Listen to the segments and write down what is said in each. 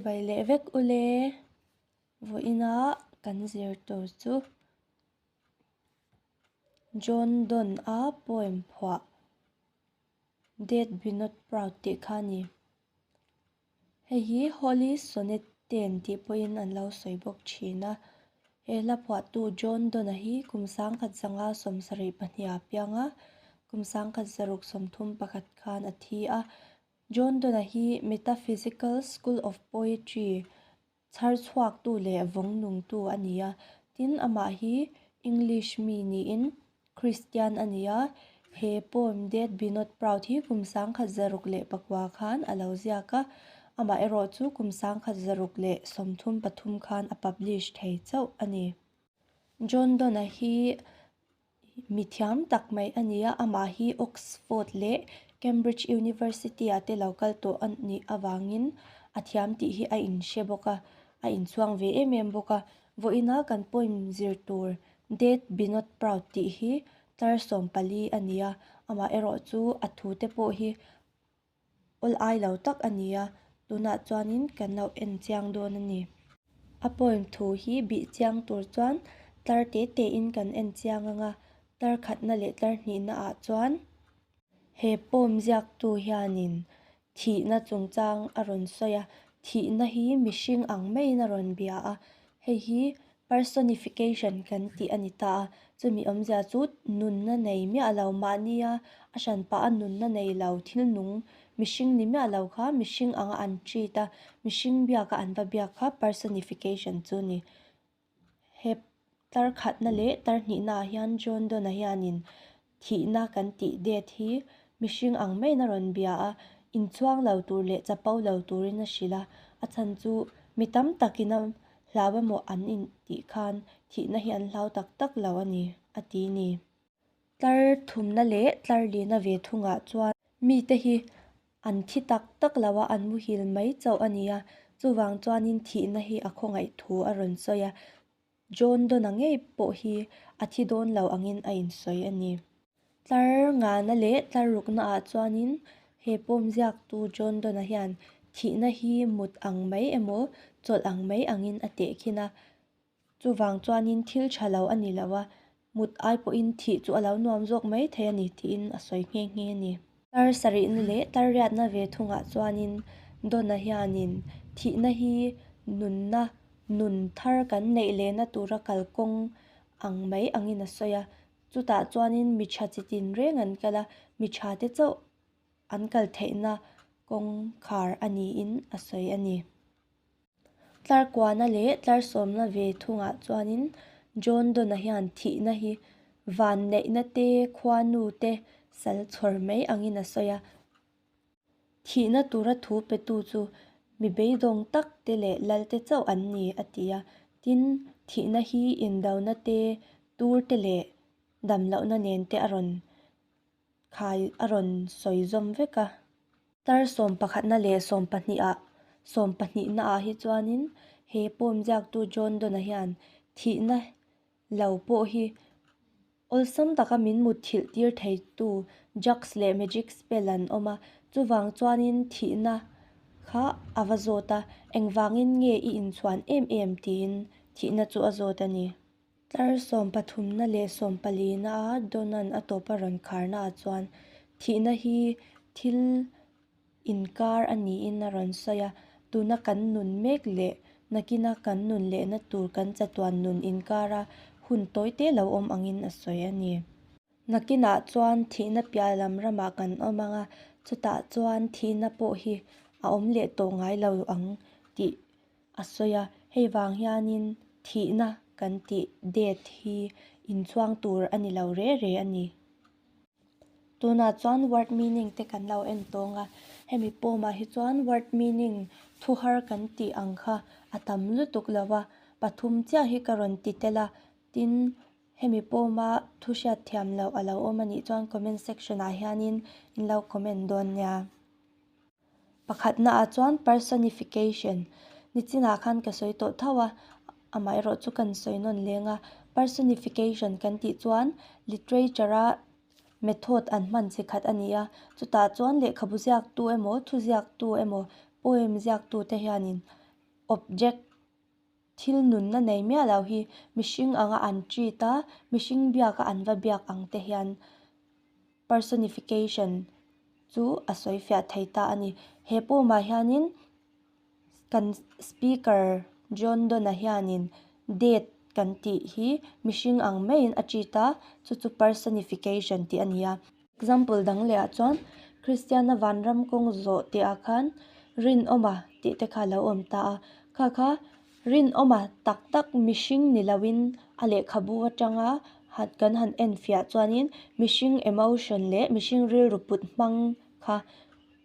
Chibai leh vek ule. Vawiina kan zir tur chu John Donne-a poem phuah Death Be Not Proud tih kha a ni. Hei hi Holy Sonnet ten tih pawhin an lo sawi bawk thin a. He hla phuahtu John Donne-a hi kum 1972 a piang a, kum 1631 khan a thi a. John Donne-a hi Metaphysical School of Poetry chhar chhuaktu leh vawng nungtu a ni a. Tin, amah hi English mi niin Kristian a ni a. He poem Death Be Not Proud hi kum 1609 khan a lo ziak a, amah erawh chu kum 1633 khan a publish thei chauh a ni. John Donne-a hi Mi thiam tak mai a ni a, amah hi Oxford leh Cambridge University ah te lo kal tawh a nih avangin a thiam tih hi a inhre bawk a, a inchhuang ve em em bawk a. Vawiina kan poem zir tur Death Be Not Proud tih hi tlar 14 a ni a, amah erawh chu a thu te pawh hi Awl ai lo tak a ni a, tunah chuanin kan lo en chiang dawn a ni. A poem thu hi bih chiang tur chuan tlar te tein kan en chiang ang a, tlar khatna leh tlar hnihna ah chuan he poem ziaktu hianin thihna chungchang a rawn sawi a, thihna hi mihring ang maiin a rawn bia a, hei hi Personification kan tih a ni ta a, chumi awmzia chu nunna nei miah lo, mahnia a hran pah a nunna nei lo, thil nung mihring ni miah lo kha mihring anga an treat a, mihring biaka an va biak kha personification chu a ni. He tlar khatna leh tlar hnihna ah hian John Donne-a hianin Thihna kan tih det hi mihring ang maiin a rawn bia a, inchhuang lo tur leh chapo lo turin a hrilh a, a chhan chu mi tam takin a hlau emaw an intih khan thihna hi an hlau tak tak lo a ni, a ti ni. Tlar thumna leh tlar lina ve thungah chuan mite hi an thi tak tak lo a, an muhil mai chauh a ni a, chuvang chuanin thihna hi a khawngaih thu a rawn sawi a, John Donna ngei pawh hi a thi dawn lo angin a insawi a ni. Tlar ngana leh tlar rukna ah chuanin he pawm ziaktu John Donna hian thihna hi mut ang mai emaw chawlh ang mai angin a tehkhin a. Chuvang chuanin thil tha lo a ni lo a, Mut ai pawhin thih chu a lo nuam zawk mai thei a ni tiin a sawi nghe nghe a ni. Tar sarihna leh tar riatna ve thungah chuanin Donna hianin thihna hi nunna nun thar kan neih lehna tura kalkawng ang mai angin a sawi a. Chutah chuanin mi tha chi tin reng an kal a, mi tha te chauh an kal theihna kawngkhar a niin a sawi a ni. Tlar kuana leh tlar sawmna ve thungah chuanin John Donne-a hian thihna hi vanneihna te, khuanu te sal chhawr mai angin a sawi a. Thihna tura thu petu chu mi beidawng tak te leh lal te chauh an ni, a ti a. Tin, thihna hi indona te, tur te leh damlohna nen te a rawn Khai a rawn sawi zawm vek a. Tar sawmpakhatna leh sawmpahniha sawmpahnihnaah hi chuanin he poem ziaktu John Donne-a hian thihna lo pawh hi awlsam taka min mutthilh tir theitu drugs leh magic spell an awm a, chuvang chuanin thihna kha a va zawt a, engvangin nge i inchhuan em em tiin thihna chu a zawt a ni. Tlar sawmpathumna leh sawmpalina a Donan a tawp a rawn kharna ah chuan thihna hi thil inkar a niin a rawn sawi a, tuna kan nun mek leh nakina kan nun lehna tur kan chatuan nun inkara hun tawi te lo awm angin a sawi a ni. Nakinah chuan thihna piah lam ramah kan awm ang a, chutah chuan thihna pawh hi a awm leh tawh ngai lo ang tih a sawi a, hei vang hianin thihna kan tih date hi inchhuang tur a ni lo re re a ni. Tunah chuan word meaning te kan lo en tawng a, hemi pawmah hi chuan word meaning thu har kan tih ang kha a tam lutuk lo a, pathum chiah hi ka rawn ti tel a, tin hemi pawma thu hriat thiam loh a lo awm a nih chuan comment section ah hianin in lo comment dawn nia. Pakhatnaah chuan personification, nichinah khan ka sawi tawh tho a, amaherawh chu kan sawi nawn leng a. Personification kan tih chuan literature-a method an hman chi khat a ni a, chutah chuan lehkhabu ziaktu emaw, thu ziaktu emaw, poem ziaktute hianin. Object, thil nunna nei miah lo hi mihring anga an treat a, mihring biaka an va biak ang te hian personification chu a sawi fiah thei ta a ni. He poem ah hianin kan speaker John Donne-a hianin death kan tih hi mihring ang maiin a treat a, chu chu personification tih a ni a. Example dang leh ah chuan Kristiana vanram kawng zawh tih ah khan rinawma tih te kha a lo awm ta a, kha kha rinawma tak tak mihring ni lo in a lehkhabu atanga kan han en fiah chuanin mihring emotion leh mihring rilru put hmang kha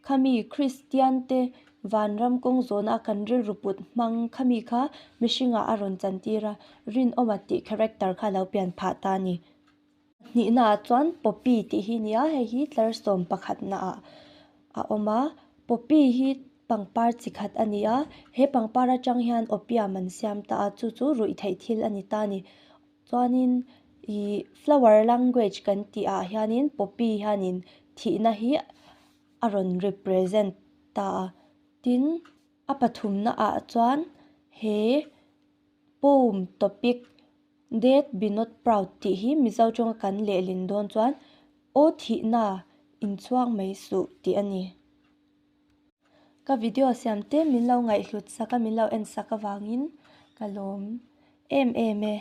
khami Kristian te vanram kawng zawhna a kan rilru put hmang khami kha mihringah a rawn chantir a, rinawma tih character kha a lo pian phah ta a ni. Hnihnaah chuan poppy tih hi a ni a, hei hi tlar sawm pakhatnaah a awm a, poppy hi pangpar chi khat a ni a, he pangpar atang hian opium an siam ta a, chu chu ruih theih thil a ni ta a ni. Chuanin ih flower language kan tih ah hianin poppy hianin thihna hi a rawn represent ta a, tin a pathumna ah chuan he poem topic Death be not proud tih hi Mizo tawnga kan lehlin dawn chuan Aw thihna inchhuak mai suh tih a ni. Ka video siam te min lo ngaihhlut sak a, min lo en sak avangin ka lawm em em e.